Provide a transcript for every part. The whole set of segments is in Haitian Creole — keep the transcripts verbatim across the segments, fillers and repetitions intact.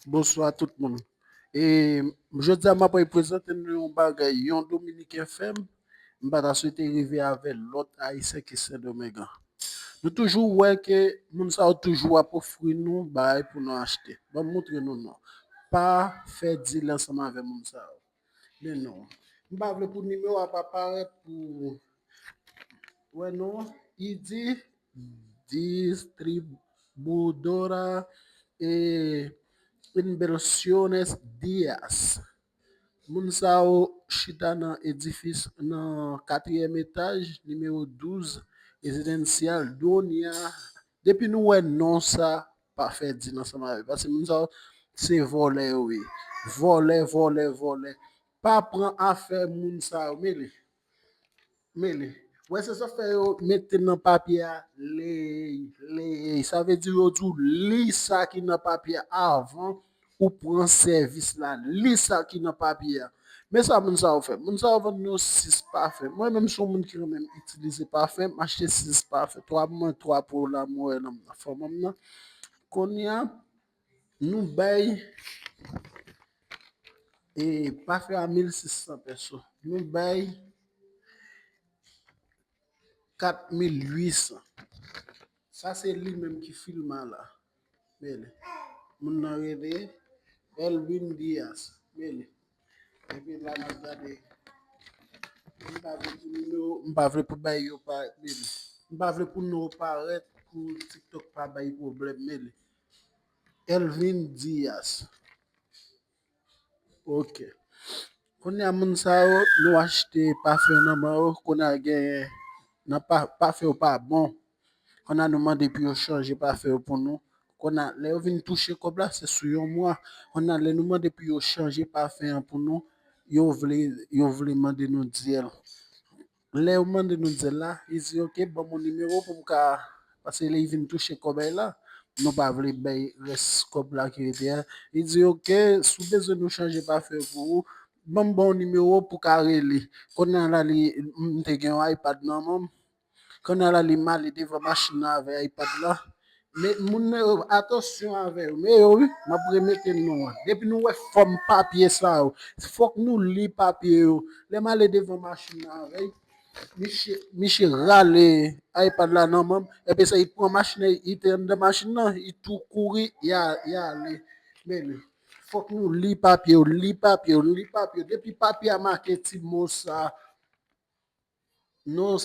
Bonswa tout moun. E jodi a m ap prezante nou yon bagay yon Dominiken fè m. M pa ta swete rive avè lòt Ayisyen ki Sendomeng an. Nou toujou wè ke moun sa yo toujou ap ofri nou bagay pou nou achte. Ban m montre nou non. Pa fè dil ansanm avè moun sa yo. Men non. M pa vle pou nimewo a pa parèt pou wè non. Idi distribuidora e inversiones Diaz. Moun sa yo chita nan edifis nan katriyèm etaj, nimewo douz, rezidansyal Donia. Depi nou wè non sa, pa fè dil ansanm avè. Paske moun sa yo se vòlè yo ye. Vòlè, vòlè, vòlè. Pa pran afè moun sa yo, mele. Mele. Wè se sa fè yo mete nan papye a ley, ley. Sa vle di yo di w li sa ki nan papye a avan ou pran sèvis la. Li sa ki nan papye a. Men sa moun sa yo fè. Moun sa yo vann nou sis pafen. Mwen menm se yon moun ki renmen itilize pafen, m achte sis pafen. Twa pou mwen, twa pou la mwen nan fanm nan. Kounye a, nou bay e pafen a mil sis san peso. Nou bay kat mil uit san. Sa se li menm ki filma la. Mele. Moun nan rele Elvin Diaz. Mele. Epi la n ap gade. M pa vle pou nimewo, m pa vle pou bay yo parèt mele. M pa vle pou non parèt pou TikTok pa bay pwoblèm mele. Elvin Diaz. Ok. Kounye a moun sa yo, nou achte pafen nan men yo, kounye a genyen nan pa, pafen yo pa bon. Kounye a nou mande pou yo chanje pafen yo pou nou. Kounye a lè yo vin touche kòb la, se sou yon mwa. Kounye a lè nou mande pou yo chanje pafen an pou nou, yo vle, yo vle mande nou dyèl. Lè yo mande nou dyèl la, li di, ok, ban m yon nimewo pou m ka, paske lè li vin touche kòb la, nou pa vle bay rès kòb la ki rete a. Li di, ok, si w bezwen nou chanje pafen pou ou, ban m ba w nimewo pou w ka rele. Kounye a la, li, m te gen yon iPad nan men m. Kounye a la, li m ale devan machin nan avè iPad la. Men moun nan yo, atansyon avè yo. Men yo, wi, m ap remete non an. Depi nou wè fòm papye sa yo, fòk nou li papye yo. Lè m ale devan machin nan avè l, miche, miche rale iPad la nan men m. Epi sa, li pran machin nan, li te anndan machin nan, li tou kouri, li a, li ale. Men li. Fòk nou li papye yo, li papye yo, li papye yo. Depi papye a make ti mo sa, no,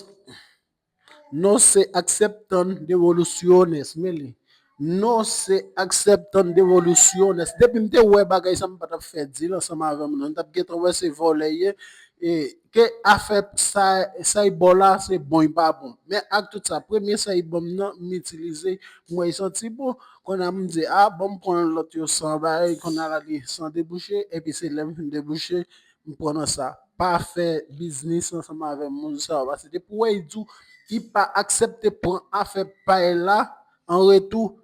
no se aceptan devoluciones, men li. No se aceptan devoluciones. Depi m te wè bagay sa, m pa t ap fè dil ansanm avè moun nan. M t ap gentan wè se vòlè ye. E ke afè sa, sa y ba w la, se bon, y pa bon. Men ak tout sa, premye sa y ban m nan, m itilize, m wè y santi bon. Kounye a m di, a, ban m pran lòt yo san bagay, kounye a la li san debouche, epi se lè m fin debouche, m pran nan sa. Pa fè biznis ansanm avè moun sa yo, paske depi w wè y di w, y pa aksepte pran afè pa y la, an retou,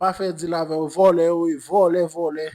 pa fè dil avè yo, vòlè yo ye, vòlè, vòlè.